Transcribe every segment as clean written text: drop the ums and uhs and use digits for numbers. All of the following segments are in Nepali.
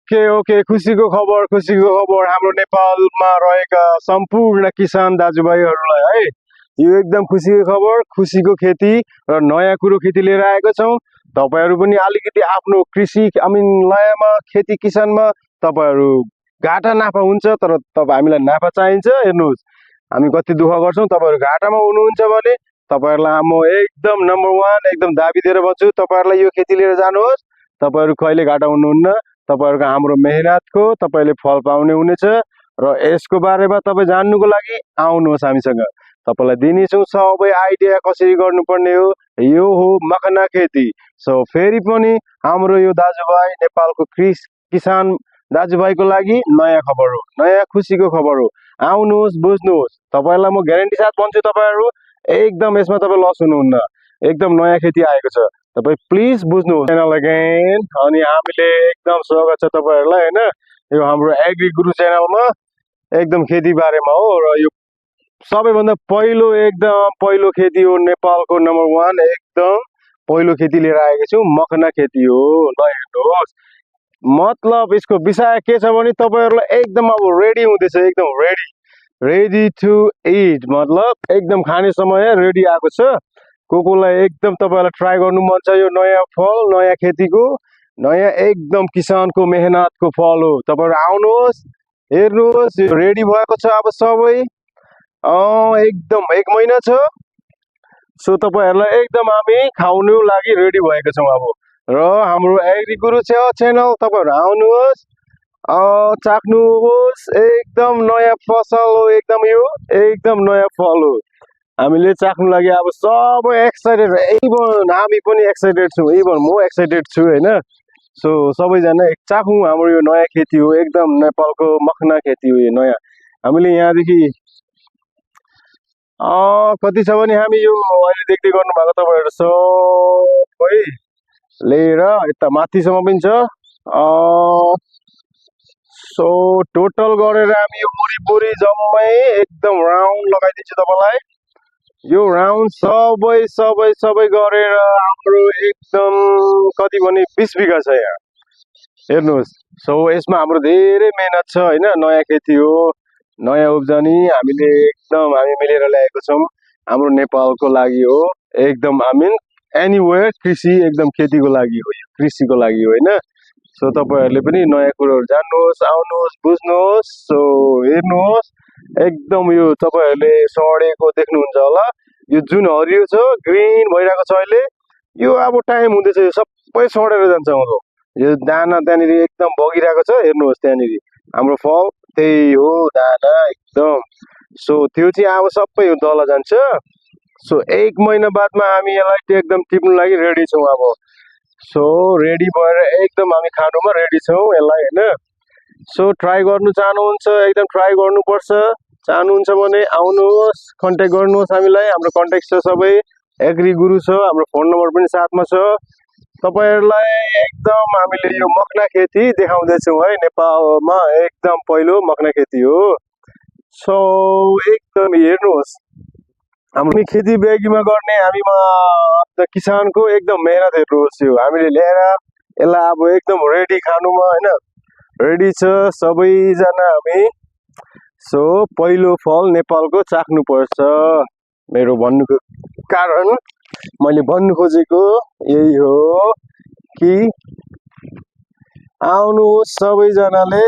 ओके ओके खुसीको खबर हाम्रो नेपालमा रहेका सम्पूर्ण किसान दाजुभाइहरूलाई है यो एकदम खुसीको खबर खुसीको खेती र नयाँ कुरो खेती लिएर आएको छौँ तपाईहरु पनि अलिकति आफ्नो कृषि लयमा खेती किसानमा तपाईहरु घाटा नाफा हुन्छ तर हामीलाई नाफा चाहिन्छ हेर्नुस् हामी कति दुःख गर्छौं तपाईहरु घाटामा हुनुहुन्छ भने तपाईहरुलाई म एकदम नम्बर 1 एकदम दाबी दिएर भन्छु तपाईहरुलाई यो खेती लिएर जानुहोस् तपाईहरु कहिले घाटा हुनुहुन्न तपाईहरुको हाम्रो मेहनतको तपाईले फल पाउने हुनेछ र यसको बारेमा तपाई जान्नुको लागि आउनुहोस् हामीसँग तपाईलाई दिनेछौं सबै आइडिया कसरी गर्नुपर्ने हो यो हो मखना खेती सो फेरि पनि हाम्रो यो दाजुभाइ नेपालको किसान दाजुभाइको लागि नयाँ खबर हो नयाँ खुसीको खबर हो आउनुहोस् बुझ्नुहोस् तपाईलाई म ग्यारेन्टी साथ भन्छु तपाईहरु एकदम यसमा तपाई लस हुनुहुन्न एकदम नयाँ खेती आएको छ तपाई प्लिज बुझ्नुहोस् च्यानल अगेन अनि हामीले एकदम स्वागत छ तपाईहरुलाई हैन यो हाम्रो एग्री गुरु च्यानलमा एकदम खेती बारेमा हो र यो सबैभन्दा पहिलो खेती हो नेपालको नम्बर 1 एकदम पहिलो खेती लिएर आएको छु मखना खेती हो ल हेर्नुहोस् मतलब यसको विषय के छ भने तपाईहरुलाई एकदम अब रेडी हुँदैछ एकदम रेडी टु इट मतलब एकदम खाने समय रेडी आएको छ कोकोलाई एकदम तपाईहरुलाई ट्राई गर्नु मन छ यो नयाँ फल नयाँ खेतीको नयाँ एकदम किसानको मेहनतको फल हो तपाईहरु आउनुहोस् हेर्नुहोस् रेडी भएको छ अब सबै एकदम 1 महिना छ सो तपाईहरुलाई एकदम हामी खाउनु लागि रेडी भएको छौं अब र हाम्रो एग्री गुरु च्यानल तपाईहरु आउनुहोस् चाख्नुहोस् एकदम नयाँ फसल हो एकदम यो एकदम नयाँ फल हो हामीले चाख्नु लागि अब सबै एक्साइटेड इभन हामी पनि एक्साइटेड छौं इभन म एक्साइटेड छु हैन सो सबैजना चाखौं हाम्रो यो नयाँ खेती हो एकदम नेपालको मखना खेती हो यो नयाँ हामीले यहाँदेखि कति छ भने हामी यो अहिले देख्दै गर्नु भएको तपाईहरु सबै लिएर यता माथिसम्म पनि छ सो टोटल गरेर हामी यो वरिपरि जम्मै एकदम राउन्ड लगाइदिन्छु तपाईलाई यो राउन्ड सबै गरेर हाम्रो एकदम कति भने 20 बिघा छ यहाँ हेर्नुहोस् सो यसमा हाम्रो धेरै मेहनत छ हैन नयाँ खेती हो नयाँ उब्जनी हामीले एकदम हामी मिलेर ल्याएको छौं हाम्रो नेपालको लागि हो एकदम एनीवेयर कृषि एकदम खेतीको लागि हो यो कृषिको लागि हो हैन सो तपाईहरुले पनि नयाँ कुरोहरु जान्नुहोस् आउनुहोस् बुझ्नुहोस् सो हेर्नुहोस् एकदम यो तपाईहरुले सडेको देख्नुहुन्छ होला यो जुन हरियो छ ग्रीन भइराको छ अहिले यो अब टाइम हुँदैछ यो सबै सडेर जान्छ अब यो दाना त्यहाँनिर एकदम बगिरहेको छ हेर्नुहोस् त्यहाँनिर हाम्रो फल त्यही हो दाना एकदम सो त्यो चाहिँ अब सबै तल जान्छ सो 1 महिना बादमा हामी यसलाई एकदम टिप्नु लागि रेडी छौं अब सो रेडी भएर एकदम हामी खानुमा रेडी छौं यसलाई हैन सो ट्राई गर्नु चाहनुहुन्छ एकदम ट्राई गर्नुपर्छ चाहनुहुन्छ भने आउनुहोस् कन्ट्याक्ट गर्नुहोस् हामीलाई हाम्रो कन्ट्याक्ट छ सबै एग्री गुरु छ हाम्रो फोन नम्बर पनि साथमा छ तपाईहरुलाई एकदम हामीले यो मखना खेती देखाउँदै छौं है नेपालमा एकदम पहिलो मखना खेती हो सो एकदम हेर्नुहोस् हाम्रो खेती बेगीमा गर्ने हामीमा किसानको एकदम मेहनत हेर्नुहोस् यो हामीले ल्याएर यसलाई अब एकदम रेडी खानुमा हैन रेडी छ सबैजना हामी सो पहिलो फल नेपालको चाख्नु पर्छ मेरो भन्नुको कारण मैले भन्नु खोजेको यही हो कि आउनुहोस् सबैजनाले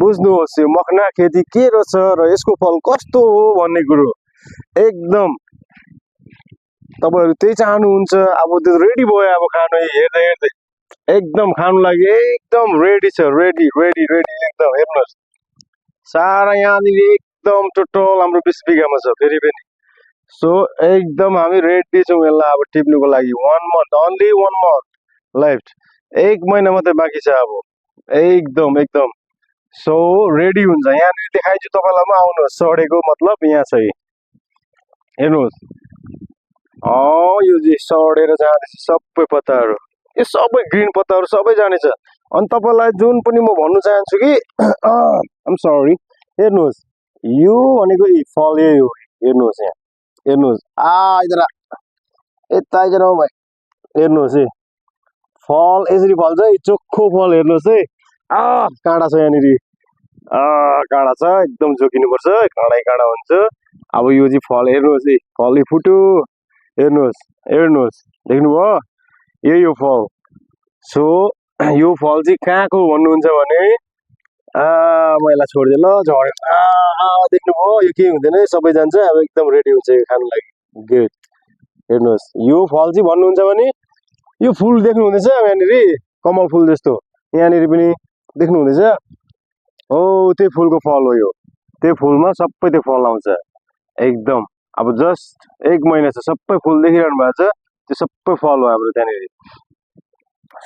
बुझ्नुहोस् यो मखना खेती के रहेछ र यसको फल कस्तो हो भन्ने कुरो एकदम तपाईहरु त्यही चाहनुहुन्छ अब त्यो रेडी भयो अब खानु हेर्दै एकदम खानु लागि एकदम रेडी छ रेडी एकदम हेर्नुहोस् सारा यहाँनिर एकदम टोटल हाम्रो 20 बिघामा छ फेरि पनि सो एकदम हामी रेडी छौं यसलाई अब टिप्नुको लागि 1 मन्थ ओन्ली 1 मन्थ लेफ्ट 1 महिना मात्रै बाँकी छ अब एकदम सो रेडी हुन्छ यहाँनिर देखाइछु तपाईलाई म आउनुहोस् सडेको मतलब यहाँ छ हेर्नुहोस् यो चाहिँ सडेर जाँदैछ सबै पत्ताहरु यो सबै ग्रीन पत्ताहरु सबै जानेछ अनि तपाईलाई जुन पनि म भन्नु चाहन्छु कि आम सरी हेर्नुहोस् यो भनेको फल यही हो हेर्नुहोस् यहाँ हेर्नुहोस् इधर यता आइज भाइ हेर्नुहोस् है फल यसरी फल्छ है चोखो फल हेर्नुहोस् है काँडा छ यहाँनिर काँडा छ एकदम जोगिनुपर्छ काँडै काँडा हुन्छ अब यो चाहिँ फल हेर्नुहोस् है फल फुट्यो हेर्नुहोस् देख्नुभयो यही हो फल सो यो फल चाहिँ कहाँको भन्नुहुन्छ भने म यसलाई छोडिदिएँ ल झऱ्यो देख्नुभयो यो केही हुँदैन सबै जान्छ अब एकदम रेडी हुन्छ यो खानु लागि गुड हेर्नुहोस् यो फल चाहिँ भन्नुहुन्छ भने यो फुल देख्नुहुँदैछ यहाँनिर कमल फुल जस्तो यहाँनिर पनि देख्नुहुँदैछ हो त्यही फुलको फल हो यो त्यो फुलमा सबै त्यो फल आउँछ एकदम अब जस्ट 1 महिना छ सबै फुल देखिरहनु भएको छ त्यो सबै फल हो हाम्रो त्यहाँनिर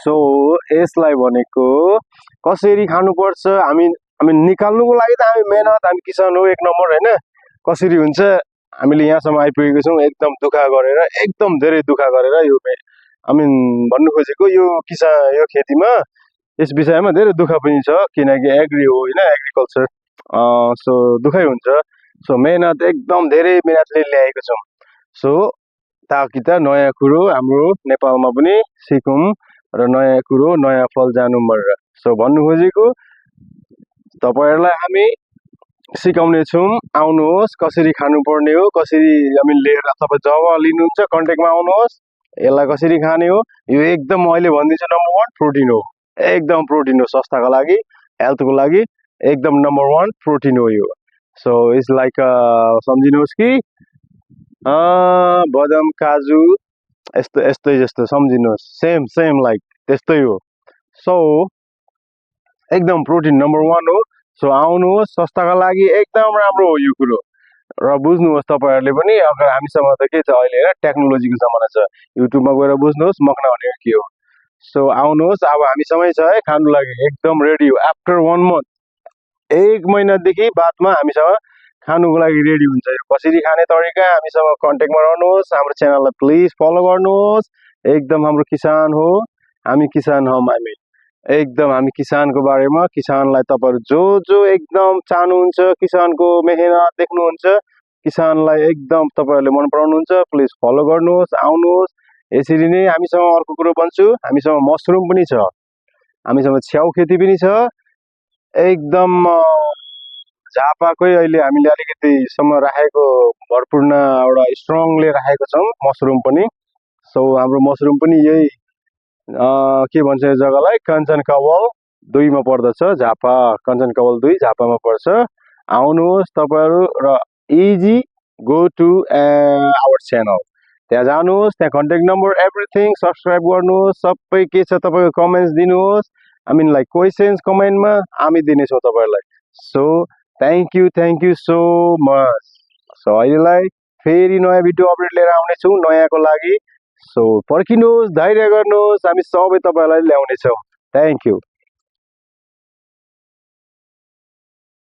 सो यसलाई भनेको कसरी खानुपर्छ हामी निकाल्नुको लागि त हामी मेहनत हामी किसान हो 1 नम्बर होइन कसरी हुन्छ हामीले यहाँसम्म आइपुगेको छौँ एकदम दुःख गरेर एकदम धेरै दुःख गरेर यो भन्नु खोजेको यो खेतीमा यस विषयमा धेरै दुःख पनि छ किनकि एग्री हो होइन एग्रिकल्चर सो दुःखै हुन्छ सो मेहनत एकदम धेरै मेहनतले ल्याएको छौँ सो ताकि त नयाँ कुरो हाम्रो नेपालमा पनि सिकौँ र नयाँ कुरो नयाँ फल जानु भनेर सो भन्नु खोजेको तपाईँहरूलाई हामी सिकाउने छौँ आउनुहोस् कसरी खानुपर्ने हो कसरी हामी लिएर तपाईँ जब लिनुहुन्छ कन्ट्याक्टमा आउनुहोस् यसलाई कसरी खाने हो यो एकदम अहिले भनिदिन्छु नम्बर 1 प्रोटिन हो एकदम प्रोटिन हो स्वास्थ्यको लागि हेल्थको लागि एकदम नम्बर 1 प्रोटिन हो यो सो इट्स लाइक सम्झिनुहोस् कि बदाम काजु यस्तै जस्तो सम्झिनुहोस् सेम लाइक त्यस्तै हो सो एकदम प्रोटिन नम्बर 1 हो सो आउनुहोस् स्वास्थ्यका लागि एकदम राम्रो हो यो कुरो र बुझ्नुहोस् तपाईँहरूले पनि अगर हामीसँग त के छ अहिले होइन टेक्नोलोजीको जमाना छ युट्युबमा गएर बुझ्नुहोस् मखना भनेको के हो सो आउनुहोस् अब हामीसँगै छ है खानु लागि एकदम रेडी हो आफ्टर 1 मन्थ 1 महिनादेखि बादमा हामीसँग खानुको लागि रेडी हुन्छ यो कसरी खाने तरिका हामीसँग कन्ट्याक्टमा रहनुहोस् हाम्रो च्यानललाई प्लिज फलो गर्नुहोस् एकदम हाम्रो किसान हो हामी किसान हौँ एकदम हामी किसानको बारेमा किसानलाई तपाईँहरू जो एकदम चाहनुहुन्छ किसानको मेहनत देख्नुहुन्छ किसानलाई एकदम तपाईँहरूले मन पराउनुहुन्छ प्लिज फलो गर्नुहोस् आउनुहोस् यसरी नै हामीसँग अर्को कुरो भन्छु हामीसँग मसरुम पनि छ हामीसँग छ्याउ खेती पनि छ एकदम झापाकै अहिले हामीले अलिकतिसम्म राखेको भरपूर्ण एउटा स्ट्रङले राखेको छौँ मसरुम पनि सो हाम्रो मसरुम पनि यही के भन्छ यो जग्गालाई कञ्चन कवल 2 मा पर्दछ झापा कञ्चन कवल 2 झापामा पर्छ आउनुहोस् तपाईँहरू र easy go to our channel त्यहाँ जानुहोस् त्यहाँ कन्ट्याक्ट नम्बर एभ्रिथिङ सब्सक्राइब गर्नुहोस् सबै के छ तपाईँको कमेन्ट्स दिनुहोस् लाइक क्वेसन्स कमेन्टमा हामी दिनेछौँ तपाईँहरूलाई so thank you so much so अहिलेलाई फेरि नयाँ भिडियो अपडेट लिएर आउनेछौँ नयाँको लागि सो पर्खिनुहोस् धैर्य गर्नुहोस् हामी सबै तपाईँहरूलाई ल्याउनेछौँ थ्याङ्क यू